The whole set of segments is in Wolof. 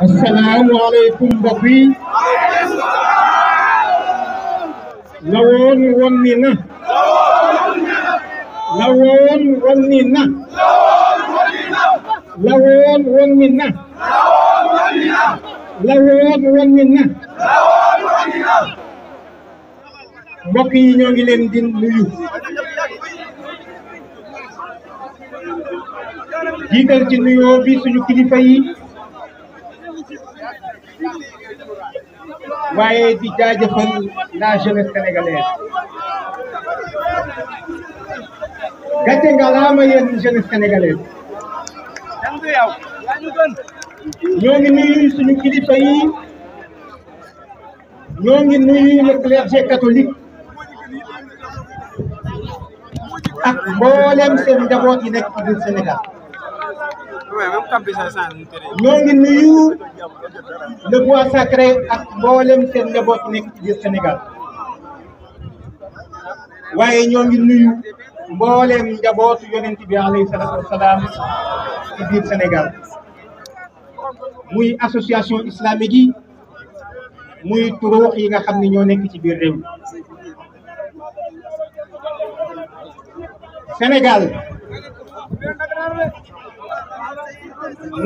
asalaamaaleykum mbokk yi lawoon wonni na lawoon wonni na lawoon wonni na lawoon wonni na mbokk yi ñoo ngi leen di nuyu jiital ci nuyoo bi suñu kilifa yi waaye di jaajëfal la jeunesse sénégalaise gàcce ngalaama yéen jeunesse sénégalaise ñoo ngi nuyu suñu kilifa yi ñoo ngi nuyu le clergé catholique ak mboolem seen njaboot yi nekk ci biir Sénégal ñoo ngi nuyu le bois sacré ak mboolem seen njaboot yi nekk ci biir Sénégal waaye ñoo ngi nuyu mboolem njabootu yonent bi alayhi salaatu wasalaam ci biir Sénégal muy association islamique yi muy turuux yi nga xam ne ñoo nekk ci biir réew mi Sénégal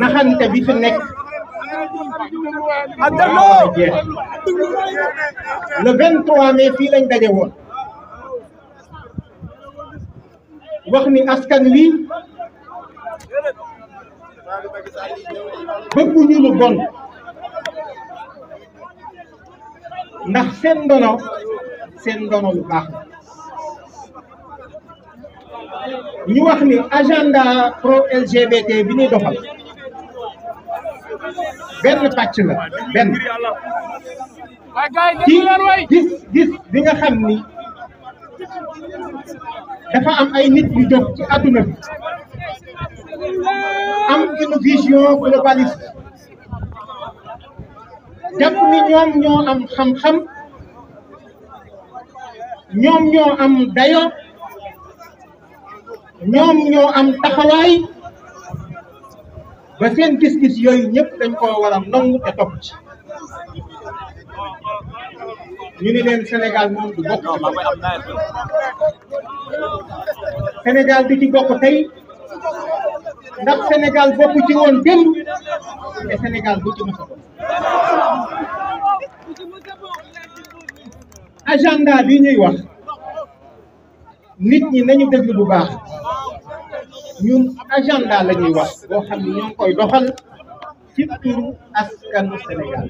naxante bi fi nekk le 23 mai fii lañ daje woon wax ni askan wi bëgguñu lu bon ndax seen ndono lu baax ñu wax ni agenda pro LGBT bi ñuy doxal benn pàcc la benn ci gis bi nga xam ni dafa am ay nit yu jóg ci àdduna bi am une vision globaliste jàpp ni ñoom ñoo am xam-xam ñoom ñoo am dayo ñoom ñoo am taxawaay ba seen gis-gis yooyu ñëpp dañ ko war a nangu te topp ci ñu ni leen Sénégal moom du bokk Sénégal du ci bokk tey ndax Sénégal bokk ci woon démb te Sénégal du ci mos a bokk agenda bi ñuy wax nit ñi nañu déglu bu baax ñun agenda la ñuy wax boo xam ne ñoo ngi koy doxal ci turu askanu Sénégal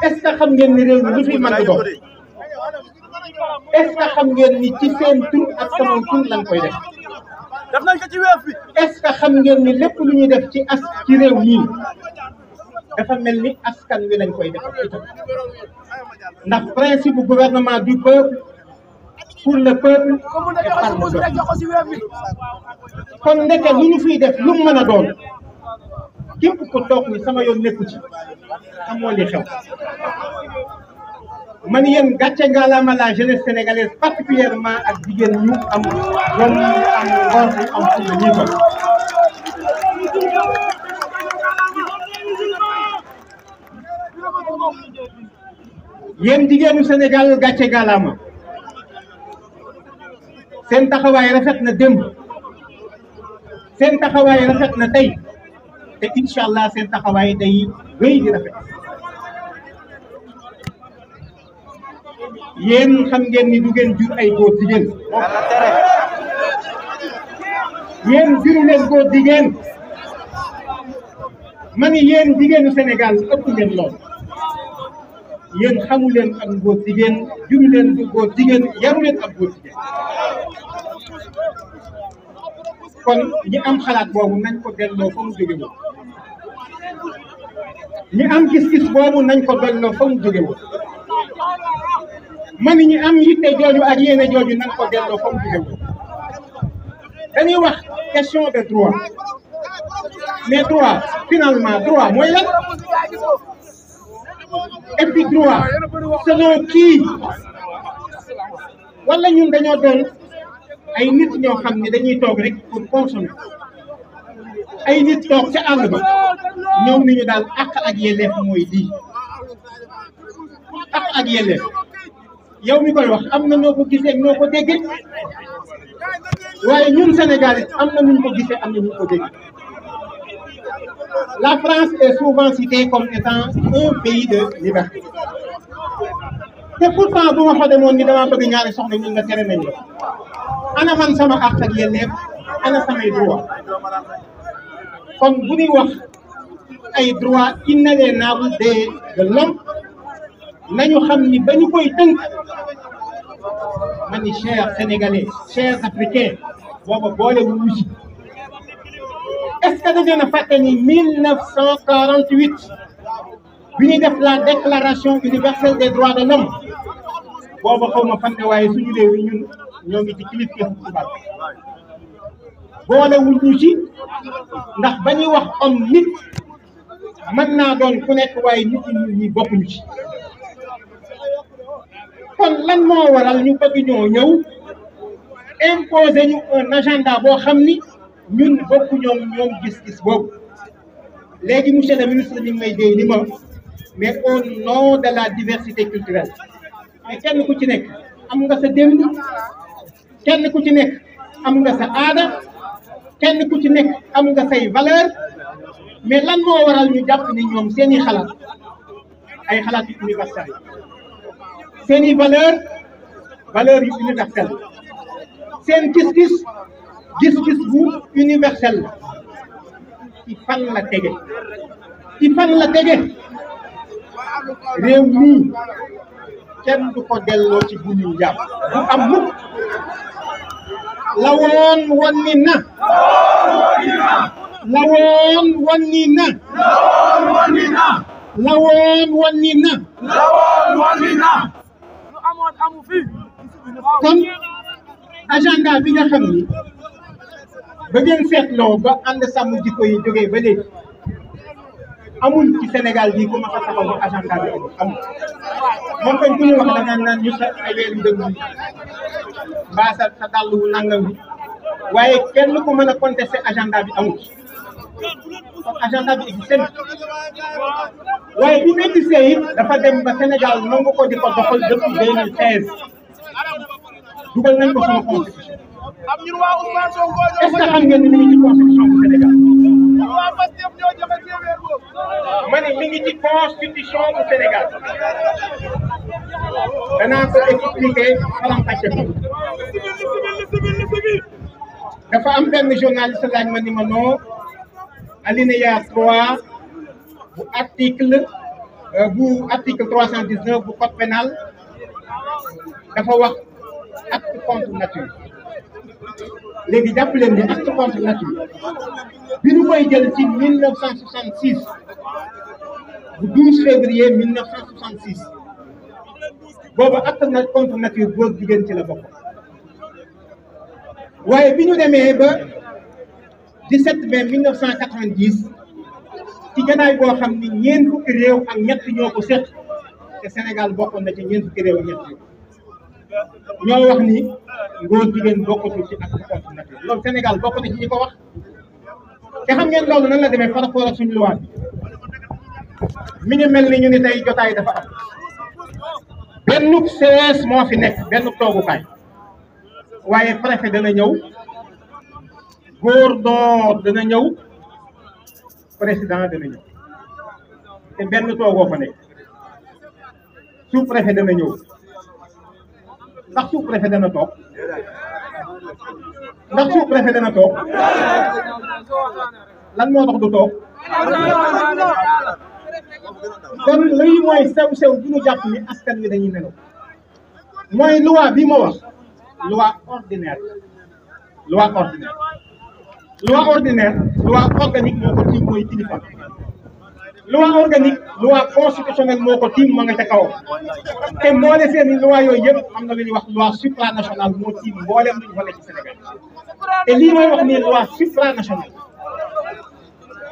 est-ce que xam ngeen ni réew mi lu fi mën di dox est-ce que xam ngeen ni ci seen tur ak sama tur lañ koy def est-ce que xam ngeen ni lépp lu ñuy def ci réew mi dafa mel ni askan wi lañ koy defal itam ndax principe bu gouvernement du peuple pour le peuple et par le peuple kon ndeke lu ñu fiy def lu mu mën a doon képp ko toog ni sama yoon nekku ci xamoo li xew man yéen gàcce ngalaama la jeunesse sénégalaise particulièrement ak jigéen ñu am jom ñu am ngor ñu am fulla ñii ko yéen jigéenu Sénégal gàcce ngalaama seen taxawaay rafet na démb seen taxawaay rafet na tey te incha allah seen taxawaay day wéy di rafet yéen xam ngeen ni du ngeen jur ay góor jigéen yéen juru leen góor jigéen ma ni yéen jigéenu Sénégal ëpp ngeen lool yéen xamu leen ak góor jigéen juru leen góor jigéen yaru leen ak góor jigéen kon ñi am xalaat boobu nañ ko delloo fa mu jóge woon ñi am gis-gis boobu nañ ko delloo fa mu jóge woon man ñi am yitte jooju ak yéene jooju nañ ko delloo fa mu jóge woon dañuy wax question de droit mais droit finalement droit mooy lan et puis droit selon qui wala ñun dañoo doon ay nit ñoo xam ne dañuy toog rek pour consommer ay nit toog ca àll ba ñëw nañu daal àq ak yelleef mooy lii àq ak yelleef yow mi koy wax am na noo ko gisee noo ko déggee waaye ñun Sénégal it am na nuñ ko gisee am na nuñ ko déggee la France est souvent citée comme étant un pays de liberté te pourtant bu ma fa demoon ni dama bëgg ñaari soxna ñu nga tere nañ la ana man sama àq ak yelleef ana samay droit kon bu ñuy wax ay droits inaliénables de l'homme nañu xam ni ba ñu koy tënk man ni chers Sénégalais chers Africains booba boole wu ñu si est-ce que da ngeen a fàtte ni 1948 bi ñuy def la déclaration universelle des droits de l'homme booba xaw ma fan waaye suñu réew yi ñun ñoo ngi ci kilifteefu tubaab boole wu ñu ci ndax ba ñuy wax homme nit mën naa doon ku nekk waaye nit ñi bokkuñu ci kon lan moo waral ñu bëgg ñoo ñëw imposer ñu un agenda boo xam ni ñun bokku ñoom gis-gis boobu léegi monsieur le ministre ni may déy ni ma mais au nom de la diversité culturelle mais kenn ku ci nekk am nga sa démb kenn ku ci nekk am nga sa aada kenn ku ci nekk am nga say valeur mais lan moo waral ñu jàpp ni ñoom seeni xalaat ay xalaat yu universel seeni valeur yu universel seen gis-gis bu universel ci fan la tege réew mii kenn du ko delloo ci bu ñu jàpp du am mukk la woon wonni na la woon wonni na la woon wonni na kon agenda bi nga xam ni ba ngeen seetloo ba ànd sàmm jikko yi jógee ba léegi amul ci Sénégal bii ku ma ko taxaw ba agenda bi amul moom koñ ku ñu wax da nga naan ñu sa ay weeru dëgg bi mbaa sa dàll wu nangam bi waaye kenn ku mën a contester agenda bi amul kon agenda bi existé na waaye bi nga gisee it dafa dem ba Sénégal nangu ko di ko doxal depuis 2016 dugal nañ ko sama constitution est-ce que xam ngeen ni mi ngi ci constitution bu Sénégal ma ne mi ngi ci constitution bu Sénégal danaa ko expliquer xalam pàcce ko dafa am benn journaliste laaj ma ni ma non alinéa 3 bu article 319 bu code pénal dafa wax acte contre nature léegi jàpp leen ni acte contre nature bi ñu koy jël ci 1966 bu 12 février 1966 boobu acte contre nature góor jigéen ci la bokk waaye bi ñu demee ba 17 mai 1990 ci gànnaay boo xam ni ñeent fukki réew ak ñett ñoo ko seq te Sénégal bokkoon na ci ñeent fukki réew ak ñett ñoo wax ni góor jigéen bokkatul ci acte contre nature loolu Sénégal bokk na ci ñi ko wax te xam ngeen loolu nan la demee par rapport ak suñu loi bi mi ngi mel ni ñu ni tey jotaay dafa am benn sees moo fi nekk benn toogukaay waaye préfet dana ñëw gouverneur dana ñëw président dana ñëw te benn toogoo fa nekk sous préfet dana ñëw ndax sous préfet dana toog lan moo tax du toog kon lii mooy sew bu ñu jàpp ni askan wi dañuy nelaw mooy loi bi ma wax loi ordinaire loi organique moo ko tiim mooy kilifa loi organique loi constitutionnelle moo ko tiim ma nga ca kaw te mboole seen loi yooyu yëpp am na lu ñuy wax loi supranationale moo tiim mbooleem lu ñu fa nekk ci Sénégal te lii mooy wax ni loi supranationale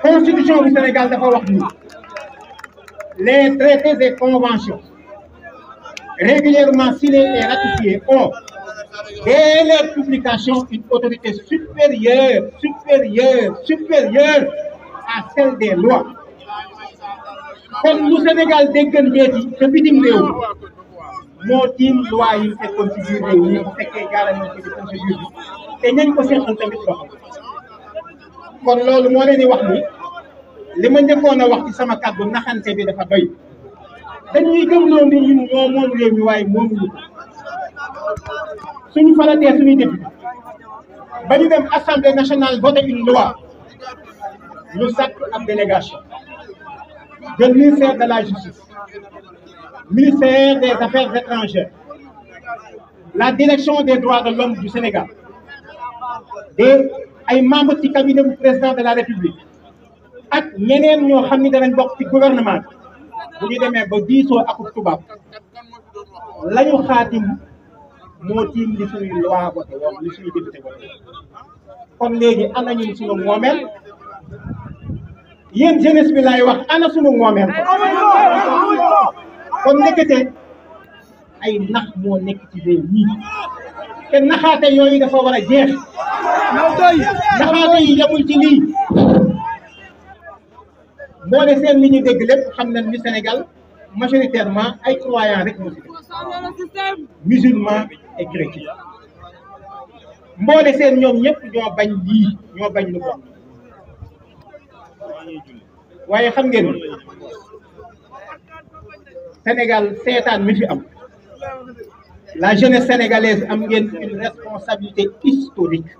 constitution du Sénégal dafa wax ni les traités et conventions régulièrement signés et ratifiés ont dès leur publication une autorité supérieure à celle des lois. Comme lu Sénégal déggal njeeti te bitim réew moo tiim loi yi fekkoon ci biir réew yi bu fekkee jaarale na ci procédure bi te ñañ ko seqal tamit doxal kon loolu moo leen di wax ni li ma njëkkoon a wax ci sama kàddu naxante bi dafa doy dañuy gëmloo ni ñun ñoo moom réew mi waaye moomuñu ko suñu falatee suñuy député ba ñu dem assemblée nationale voter une loi ñu sàkk ab délégation jël ministère de la justice ministère des affaires étrangères la direction des droits de l'homme du Sénégal et ay membres ci cabinet du président de la République ak ñeneen ñoo xam ni danañ bokk ci gouvernement bu ñu demee ba diisoo akub tubaab la ñu xaatim moo tiim li suñuy loi voté woon li suñuy député voté kon léegi ana ñun suñu moomeel yéen jeunesse bi laay wax ana suñu moomeel kon nekkete ay nax moo nekk ci réew mi te naxaate yooyu dafa war a jeex naxaate yi yamul ci lii mboole seen li ñu dégg lépp xam nañ ni Sénégal majoritairement ay croyants rek moo ci def musulmans et chrétiens mboole seen ñoom ñëpp ñoo bañ lii ñoo bañ lu bon waaye xam ngeen Sénégal seetaan mi fi am la jeunesse sénégalaise am ngeen une responsabilité historique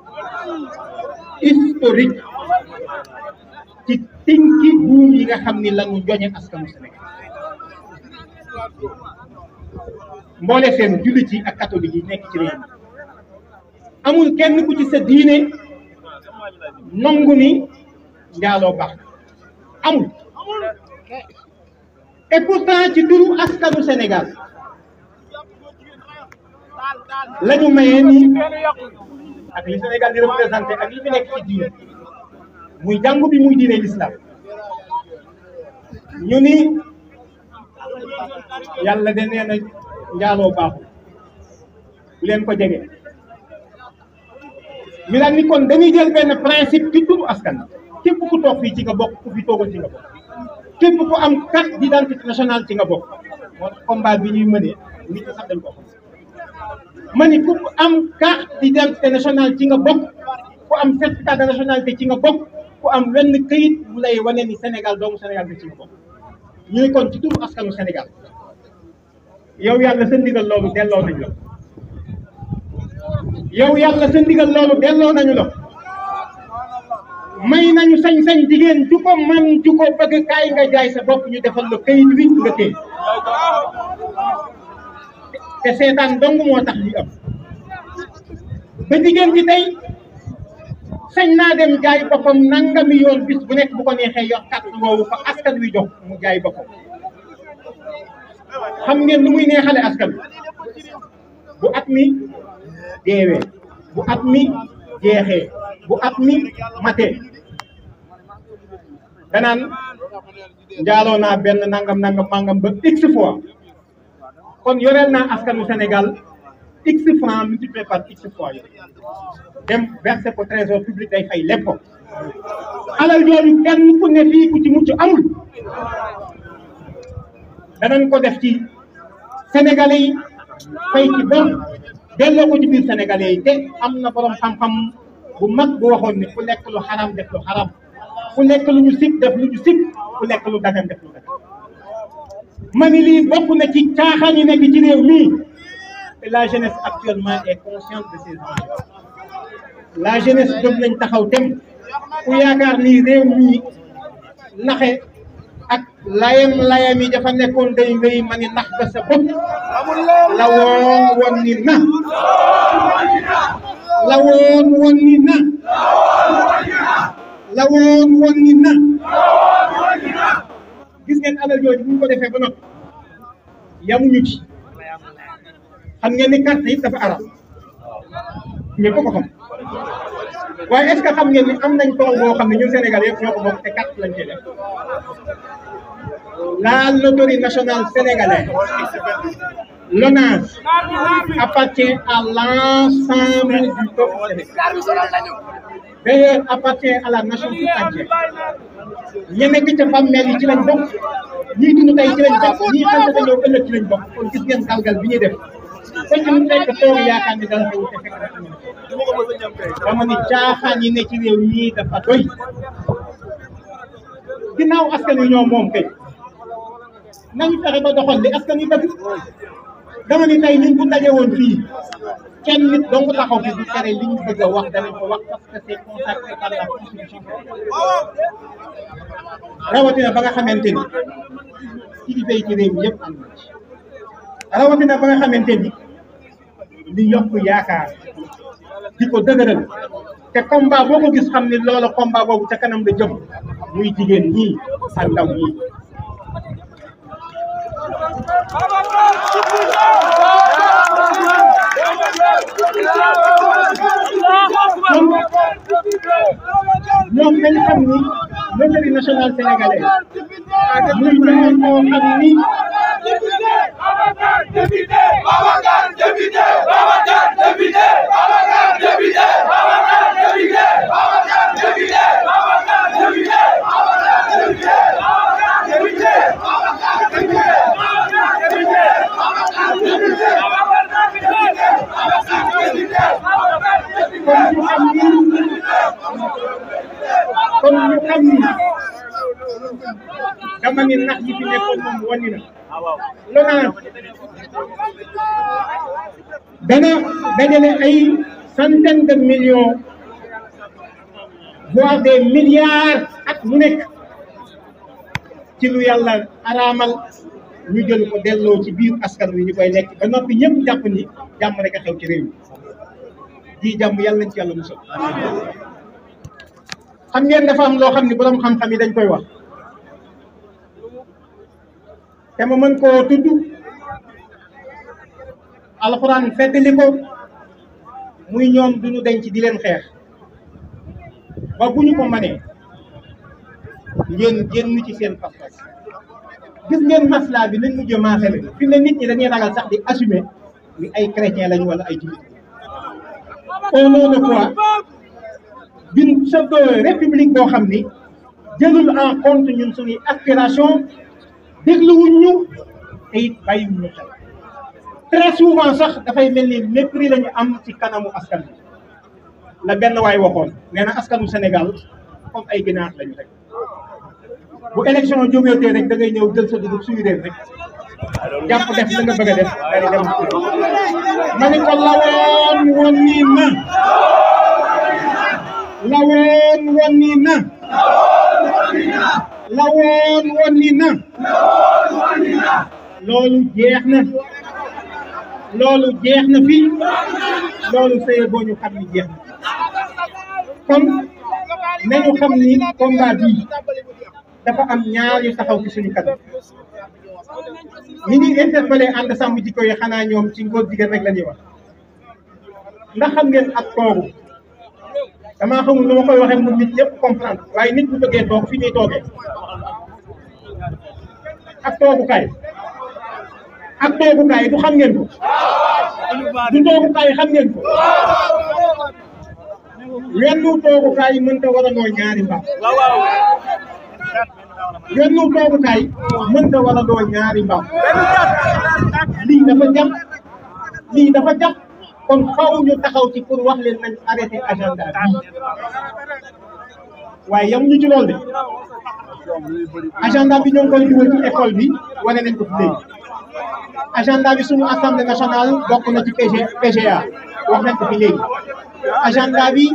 ci tinki buum yi nga xam ni lañu joñe askanu Sénégal mboole seen jullit yi ak catholique yi nekk ci réew mi amul kenn ku ci sa diine nangu ni njaaloo baax amul et pourtant ci turu askanu Sénégal lañu mayee nii ak li Sénégal di représenté ak li fi nekk ci diine muy jàngu bi muy diine l'islam ñu ni yàlla de nee na njaaloo baaxul bu leen ko jege ñu daan ni kon dañuy jël benn principe ci turu askan képp ku toog fii ci nga bokk ku fi toogal ci nga bokk képp ku am carte d'identité nationale ci nga bokk moo tax combat bi ñuy mënee nit ñi sax dañ ko xam ma ni ku am carte d'identité nationale ci nga bokk ku am certificat de nationalité ci nga bokk ku am wenn këyit bu lay wane ni Sénégal doomu Sénégal bi ci nga bokk ñu ne kon ci turu askanu Sénégal yow yàlla sa ndigal loolu delloo nañu la yow yàlla sa ndigal loolu delloo nañu la may nañu sañ-sañ jigéen ju ko man ju ko bëgg kaay nga jaay sa bopp ñu defal la këyit wi nga téye te seetaan dong moo tax li am ba jigéen ji tey sañ naa dem jaay boppam nangami yoon bis bu nekk bu ko neexee yor carte woowu fa askan wi jox mu jaay boppam xam ngeen lu muy neexale askan wi bu at mi deewee bu at mi jeexee bu at mi matee danaan njaaloo naa benn nangam ba x fois kon yoreel naa askanu Sénégal x francs multiplié par x fois yi dem versé ko trésor public day fay lépp alal jooju kenn ku ne fii ku ci mucc amul danañ ko def ci sénégalais yi fay ci bon delloo ko ci biir sénégalais yi te am na borom xam-xam bu mag bu waxoon ni ku lekk lu xaram def lu xaram ku lekk lu ñu sib def lu ñu sib ku lekk lu dagan def lu dagan ma ni lii bokk na ci caaxaan yi nekk ci réew mii et la jeunesse actuellement est consciente de ces enjeux la jeunesse jóg nañ taxaw tem ku yaakaar ni réew mii naxe ak layam yi dafa nekkoon day wéy ma ni nax ba sa bopp la woon woon ni na la woon woon ni na la woon woon ni na gis ngeen alal jooju bu ñu ko defee ba noppi yamuñu ci xam ngeen ni carte yi dafa arab ñëpp ko xam waaye est-ce que xam ngeen ni am nañ tool boo xam ne ñun Sénégal yëpp ñoo ko bokk te carte lañ cee def la loterie nationale sénégalaise l'ONAS appartient à l'ensemble du peuple sénégalais. D'ailleurs, appartient à la nation tout entière. ñi nekk ca bàmmeel yi ci lañ bokk ñii dund tey ci lañ bokk ñii xam ne dañoo ëllëg ci lañ bokk kon gis ngeen galgal bi ñuy def fekk lu nekk toog yaakaar ni dara xew te fekk dafa ñu dama ni caaxaan yi ne ci réew ñii dafa doy ginnaaw askan wi ñoo moom kay nañu fexe ba doxal li askan wi bëgg dama ni tey ñun bu daje woon fii kenn nit dong taxaw fi du tere li ñu bëgg a wax danañ ko wax parce que c'est consacré par la constitution rawatina ba nga xamante ni kilifa yi ci réew mi yëpp am na ci rawatina ba nga xamante ni li yokk yaakaar di ko dëgëral te combat boo ko gis xam ni loola combat boobu ca kanam la jëm muy jigéen ñii ak ndaw ñii ñoom dañu xam ni loterie nationale sénégalaise muy ñoom moo xam ni kon ñu xam ni dama ni nax yi fi nekkoon moom wàññi na l'ONAS dana dajale ay centaines de millions voire des milliards ak mu nekk ci lu yàlla araamal ñu jël ko delloo ci biir askan wi ñu koy lekk ba noppi ñëpp jàpp ni jàmm rek a xew ci réew mi ji jàmm yàlla nañ ci yàlla musal xam ngeen dafa am loo xam ni borom xam-xam yi dañ koy wax te ma mën koo tudd alxuraan feddali ko muy ñoom duñu denc di leen xeex ba bu ñu ko mënee ngeen génn ci seen pas-pas gis ngeen maslaa bi nañ mujj maasale fi ne nit ñi dañuy ragal sax di assumer ni ay chrétien lañu wala ay jullit au nom de quoi d'une pseudo république boo xam ni jëlul en compte ñun suñuy aspiration dégluwuñ ñu te it bàyyiwuñ ñu xel très souvent sax dafay mel ni mépris la ñu am ci kanamu askan bi la benn waay waxoon nee na askanu Sénégal comme ay ginaar lañu rek bu élection jógeetee rek da ngay ñëw jël sa dugub suy réer rek jàpp def la nga bëgg a def dari dem ma ni ko lawoon wonni na lawoon wonni na lawoon wonni na loolu jeex na loolu jeex na fii loolu sëye boo ñu xam ni jeex na kon nañu xam ni combat bii dafa am ñaar yu taxaw ci suñu kanam ñi ngi interpellé ànd sàmm jikko yi xanaa ñoom ci ngóor jigéen rek la ñuy wax ndax xam ngeen ak toogu damaa xamul nu ma koy waxee mu nit ñëpp comprendre waaye nit bu bëggee toog fi ñuy toogee ak toogukaay du xam ngeen ko du toogukaay xam ngeen ko wennu toogukaay mënta war a nooy ñaari mbaam wennu toogukaay mënta war a nooy ñaari mbaam lii dafa jàpp kon xaw ñu taxaw ci pour wax leen nañ arrêté agenda bi waaye yam ñu ci loolu de agenda bi ñoo ngi koy dugal ci école bi wane nañ ko fi léegi agenda bi suñu assemblée nationale bokk na ci PGA wax nañ ko fi léegi agenda bi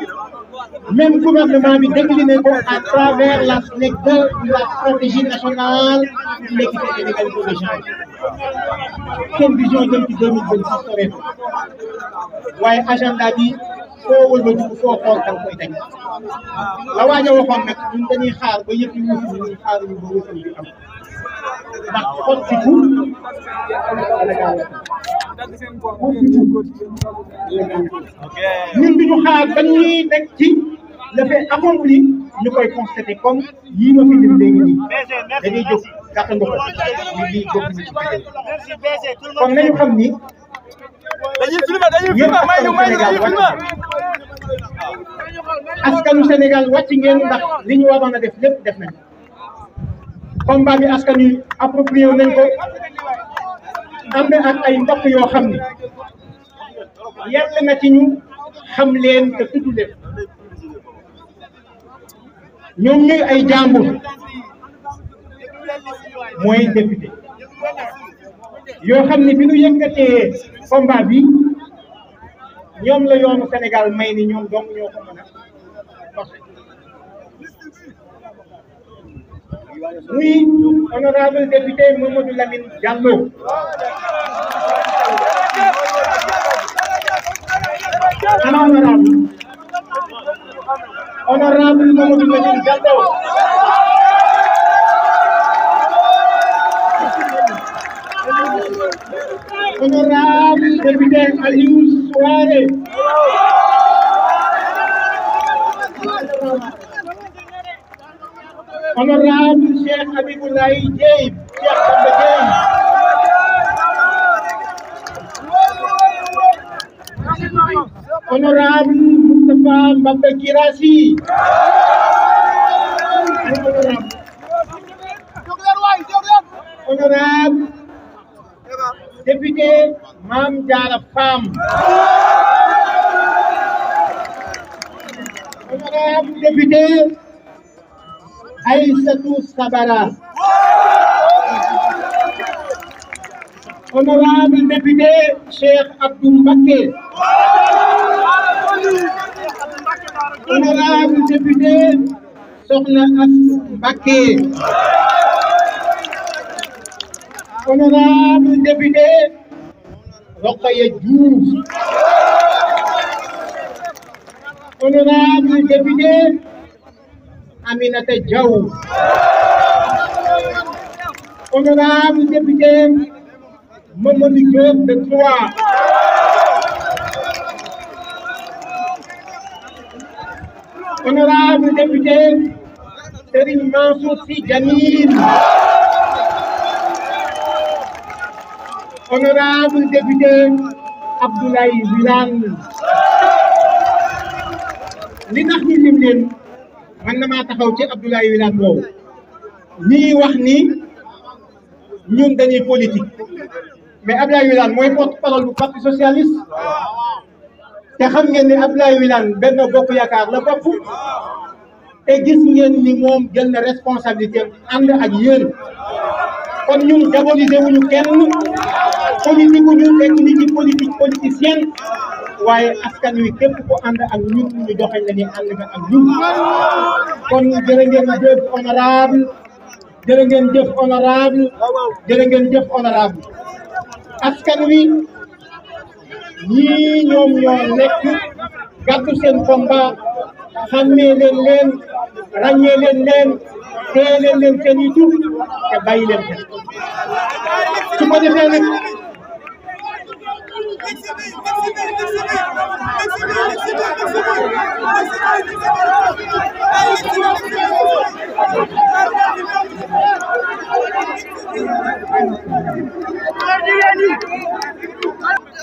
même gouvernement bi décliné ko à travers la SNEC 2 la stratégie nationale de l'équité et l'égalité des genres seen vision jëm ci 2026 sore waaye agenda bi foo wëlbatiku foo xool da nga koy teg la waaj a waxoon nag ñun dañuy xaar ba yëpp yi wuusi ñun xaaruñu ba wuusi bi am ndax xottiku ñun duñu xaar ba ñuy nekk ci le fait accompli ñu koy constater comme yii ma fi lim léegi nii dañuy jóg gàttandu ko ni lii bokk na ci kon nañu xam ni yéen askanu Sénégal wàcc ngeen ndax li ñu waroon a def lépp def nañ combat bi askan wi approprié nañ ko ànd ak ay mbokk yoo xam ni yell na ci ñu xam leen te tudd leen ñoom ñuy ay jàmbur mooy député yoo xam ni bi ñu yëkkatee combat bi ñoom la yoonu Sénégal may ni ñoom donc ñoo ko mën a doxe muy honorable député Mamadou Lamine Diallo ana honorable Mamadou Lamine Diallo honorable député Aliou Souaré honorable Cheikh Habiboulaye Dieye Cheikh Bamba Dieye honorable Moustapha Mbamba Guirassy honorable député Mame Diarra Fam honorable député Aïssatou Sabara honorable député Cheikh Abdou Mbacké honorable député Sokhna Astou Mbacké honorable député Rokhaya Diouf honorable député Aminata Diaw honorable député Mamadou Diop de Troyes honorable député Serigne Mansour Sy Djamil honorable député Abdoulaye Wilane li tax ñu lim leen man damaa taxaw ci Abdoulaye Wilane boobu ñii wax ni ñun dañuy politique mais Abdoulaye Wilane mooy porte-parole bu parti socialiste te xam ngeen ni Abdoulaye Wilane Benno Bokk Yaakaar la bokk te gis ngeen ni moom jël na responsabilité ànd ak yéen kon ñun diaboliser wuñu kenn politique ñu fekk ni ci politique politicienne waaye askan wi képp ku ànd ak ñun ñu joxañ la ni ànd nga ak ñun kon jërë ngeen jëf honorable jërë ngeen jëf honorable jërë ngeen jëf honorable askan wi ñii ñoom ñoo nekk gàddu seen combat xàmmee leen ràññee leen téye leen seen i tur te bàyyi leen xel su ko defee nag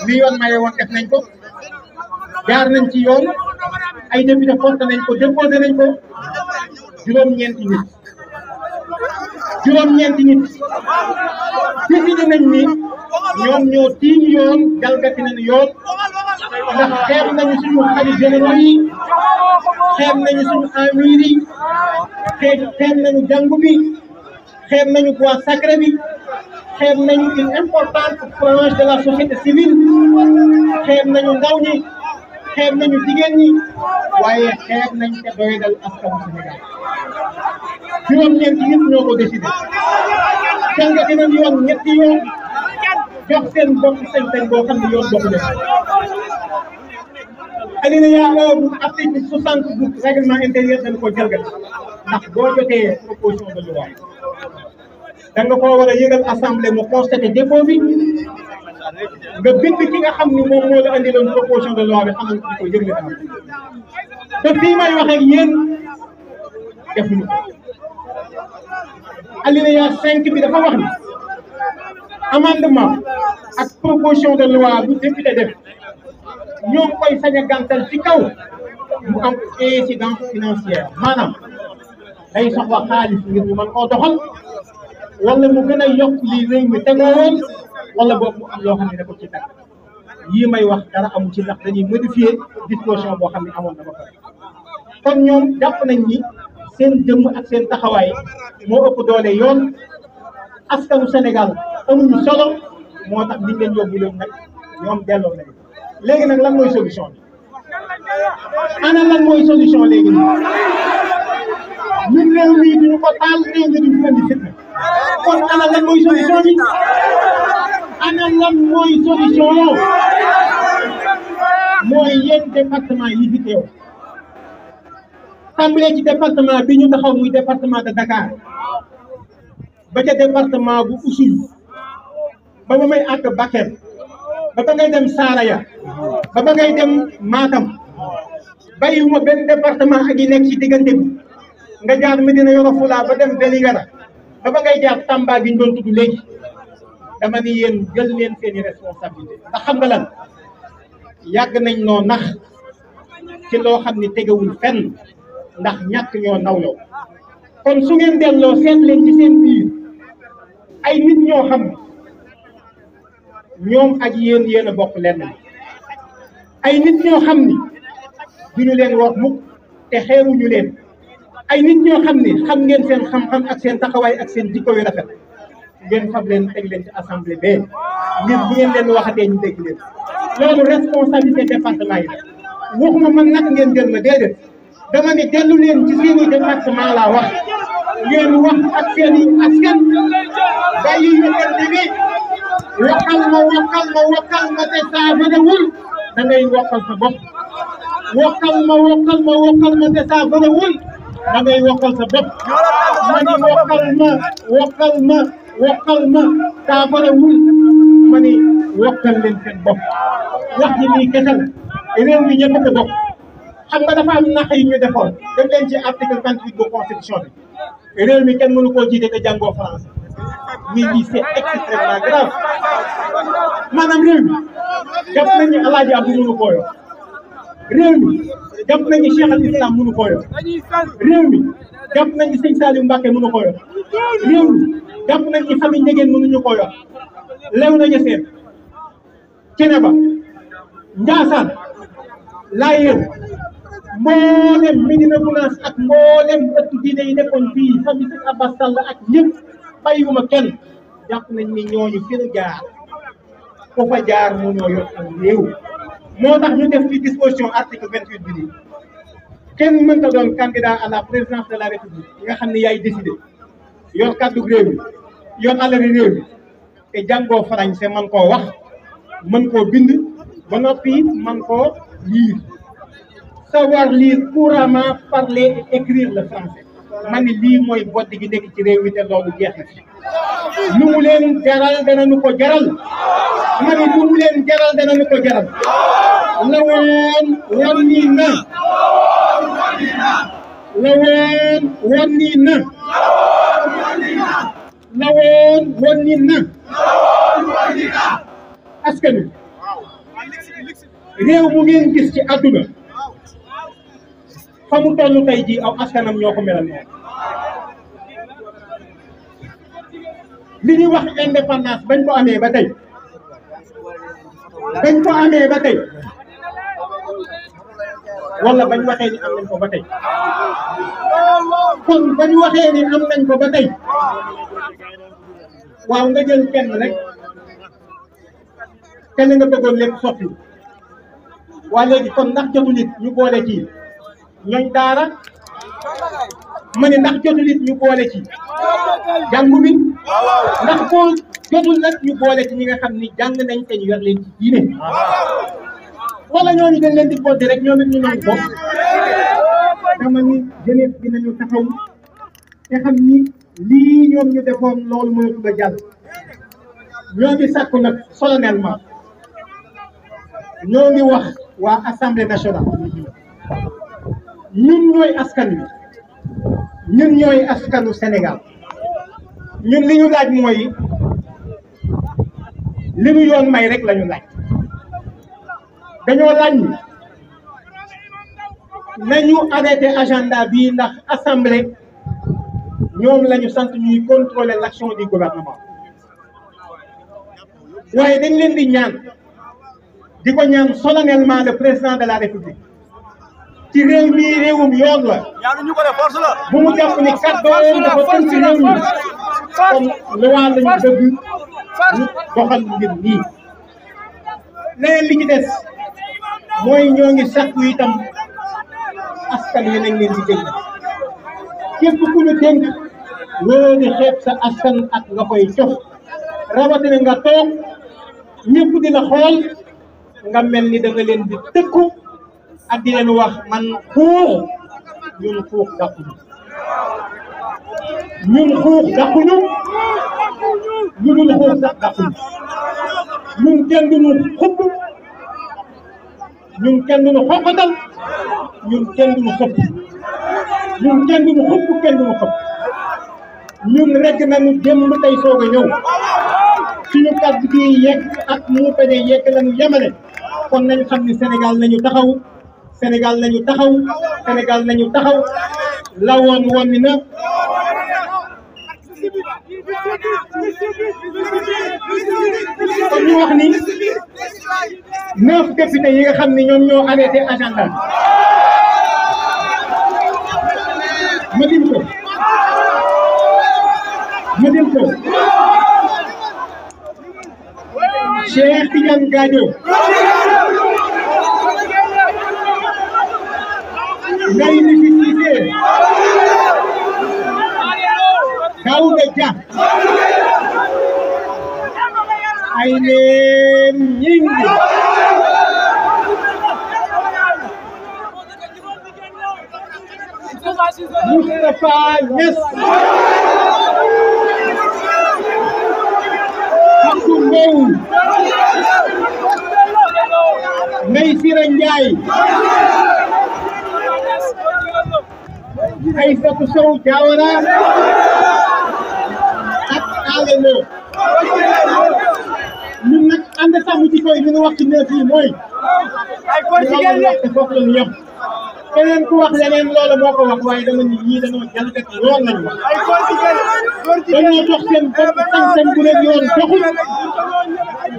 li yoon maye woon def nañ ko jaar nañ ci yoon ay député porté nañ ko déposé nañ ko juróom-ñeenti nit décidé nañ ni ñoom ñoo tiim yoon jalgati nañu yoon ndax xeeb nañu suñu xalifa généraux yi xeeb nañu suñu amir yi xeeb nañu jàngu bi xeeb nañu bois sacré bi xeeb nañu une importante frange de la société civile xeeb nañu ndaw ñi xeeb nañu jigéen ñi waaye xeeb nañ te doyadal askanu Sénégal juróom-ñeenti nit ñoo ko décidé jàngati nañ yoon ñetti yoon jox seen bopp sañ-sañ boo xam ne yoon bokk na alinéa bu article 60 bu règlement intérieur dañ ko jalgal ndax boo jotee proposition de loi da nga koo war a yëgal assemblée mu constaté dépôt bi nga bind ki nga xam ni moom moo la andiloon proposition de loi bi xam nga ko yëgle am te fii may wax ak yéen defuñu ko alinéa 5 bi dafa wax ni amendement ak proposition de loi bu député def ñoo koy sañ a gàntal ci kaw mu am incidence financière maanaam day soxla xaalis ngir ñu mën koo doxal wala mu gën a yokk lii réew mi tegoo woon wala boog mu am loo xam ne da ko ci teg yii may wax dara amu ci ndax dañuy modifier disposition boo xam ne amoon na ba pare kon ñoom jàpp nañ ni seen jëmm ak seen taxawaay moo ëpp doole yoon askanu Sénégal amuñu solo moo tax liñ leen yóbbu leen nag ñoom delloo nañu léegi nag lan mooy solution bi ana lan mooy solution léegi nii ñun réew mii duñu ko taal réew mi duñu indi fitna kon ana lan mooy solution bi ana lan mooy solution mooy yéen département yi fi teew tàmbalee ci département bi ñu taxaw muy département de Dakar ba ca département bu Oussouye ba ba may àgg Bakel ba ba ngay dem Saraya ba ba ngay dem Matam bàyyiwuma benn département ak yi nekk ci diggante bi nga jaar Médina Yoro Foulah ba dem Vélingara ba ba ngay jaar Tamba gi ñu doon tudd léegi dama ni yéen jël leen seeni responsabilité ndax xam nga lan yàgg nañ noo nax ci loo xam ni tegewul fenn ndax ñàkk ñoo nawloo kon su ngeen delloo seet leen ci seen biir ay nit ñoo xam ñoom ak yéen a bokk lenn ay nit ñoo xam ni duñu leen wax mukk te xeebuñu leen ay nit ñoo xam ni xam ngeen seen xam-xam ak seen taxawaay ak seen jikko yu rafet ngeen fab leen teg leen ci assemblée bee ngir bu ngeen leen waxatee ñu dégg leen loolu responsabilité département yi la waxuma man nag ngeen jël ma déedéet dama ne dellu leen ci seeni département laa wax ngeen wax ak seeni askan bàyyi ñu leen demee waxal ma te saafanawul da ngay wokkal sa bopp wokkal ma te saafanawul da ngay wokkal sa bopp ma ni wokkal ma saafanawul ma ni wokkal leen seen bopp wax ji nii kese la réew mi ñëpp ko bokk xam nga dafa am nax yi ñu defoon dem leen ci article 28 bu constitution bi réew mi kenn mënu koo jiite te jàngoo français mais lii c'est extrêmement grave maanaam réew mi jàpp nañu Alaaji Abdou mënu koo yor réew mi jàpp nañu Cheikh al Islam mënu koo yor réew mi jàpp nañu Sëñ Saliou Mbacké mënu koo yor réew mi jàpp nañu famille Ndiéguène mënuñu koo yor Léona Niassène Thiénaba Ndiassane Layène mboolem Médina Gounass ak mboolem ëttu diine yi nekkoon fii famille Sëñ Abbas Sall ak ñëpp bàyyiwuma kenn jàpp nañ ni ñooñu fi ñu jaar ku fa jaar mu ñoo yor ak réew moo tax ñu def ci disposition article 28 bi nii kenn mënta doon candidat à la présidence de la république nga xam ne yaay décidé yor kàddu réew mi yor alali réew mi te jàngoo français man koo wax mën koo bind ba noppi man koo lire savoir lire couramment parler et écrire le français ma ni lii mooy bodd gi nekk ci réew mi te loolu jeex na fi lu mu leen jaral danañu ko jaral ma ni lu mu leen jaral danañu ko jaral la woon wonni na la woon wonni na la woon wonni na askan wi réew mu ngeen gis ci àdduna fa mu toll tey jii aw askanam ñoo ko melal moom li ñuy wax indépendance bañ ko amee ba tey wala bañ waxee ni am nañ ko ba tey kon bañ waxee ni am nañ ko ba tey waaw nga jël kenn rek kenn nga bëggoon lépp sotti waa léegi kon ndax jotu nit ñu boole ci ñooñ daara ma ne ndax jotu nit ñu boole ci jàngu bi ndax boo jotul nag ñu boole ci ñi nga xam ni jàng nañ te ñu yor leen ci diine wala ñooñu dañ leen di boole rek ñoom it ñu nangu ko dama ni jeunesse bi nañu taxaw te xam ni lii ñoom ñu defoon loolu mënatu la jàll ñoo ngi sàkku nag solennellement ñoo ngi wax waa assemblée nationale ñun ñooy askan wi ñun ñooy askanu Sénégal ñun li ñu laaj mooy li ñu yoon may rek la ñu laaj dañoo laaj nañu arrêté agenda bii ndax assemblée ñoom la ñu sant ñuy contrôler l'action du gouvernement waaye dañ leen di ñaan di ko ñaan solennellement le président de la république ci réew mi réewum yoon la bu mu jàpp ni kàddoom dafa tënk réew mi comme loi lañu bëgg ñu doxal mbir nii leneen li ci des mooy ñoo ngi sakku itam askan wi nañ leen di dégg képp ku ñu dénk loolu ni xeeb sa askan ak nga koy jox rawatina nga toog ñëpp di la xool nga mel ni da nga leen di tëkku ak di leen wax man xuux ñun xuux dàquñu ñun xuux dàquñu ñu dul xuux sax dàquñu ñun kenn duñu xubb ñun kenn duñu xoqatal ñun kenn duñu xëpp ñun kenn duñu xubb kenn duñu xëpp ñun rek nañu démb tey soog a ñëw suñu kàddu gi yegg ak mu bañ a yegg lañu yemale kon nañ xam ni Sénégal nañu taxaw Sénégal nañu taxaw Sénégal nañu taxaw la woon woon ni na kon ñu wax ni 9 députés yi nga xam ni ñoom ñoo arrêté agenda ma dim ko Cheikh Tidiane Gadio Ndeye Nifi Cissé Daouda Dia Aïlem Gningue Moustapha Niass Abdou Mbow Ndeye Sira Ndiaye Aïssatou Sow Diawara ak Alelo ñun nag ànd sàmm ci koy li ñu wax ci neuf yi mooy foofu la ñu yem keneen ku wax leneen loolu moo ko wax waaye dama ni ñii dañoo jalgati yoon lañu wax dañoo jox seen bopp sañ-sañ bu leen yoon joxul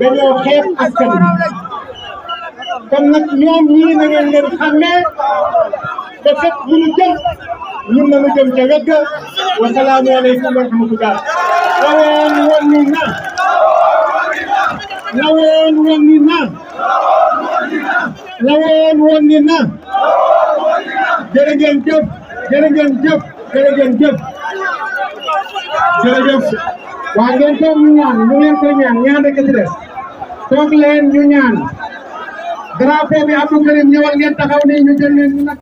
dañoo xeeb askan wi kon nag ñoom ñii na ngeen leen xàmmee ba fépp bu ñu jëm ñun na ñu jëm ca wegg wa salaamu aleykum wa rahmatullah lawoon woon ni na lawoon woon ni na lawoon woon ni na jërë ngeen jëf jërë ngeen jëf jërë ngeen jëf jërëjëf waa ngeen toog ñu ñaan ñu ngeen koy ñaan rek ci des toog leen ñu ñaan drapeau bi Abdou Karim ñëwal ngeen taxaw ni ñu jël leen ñu nag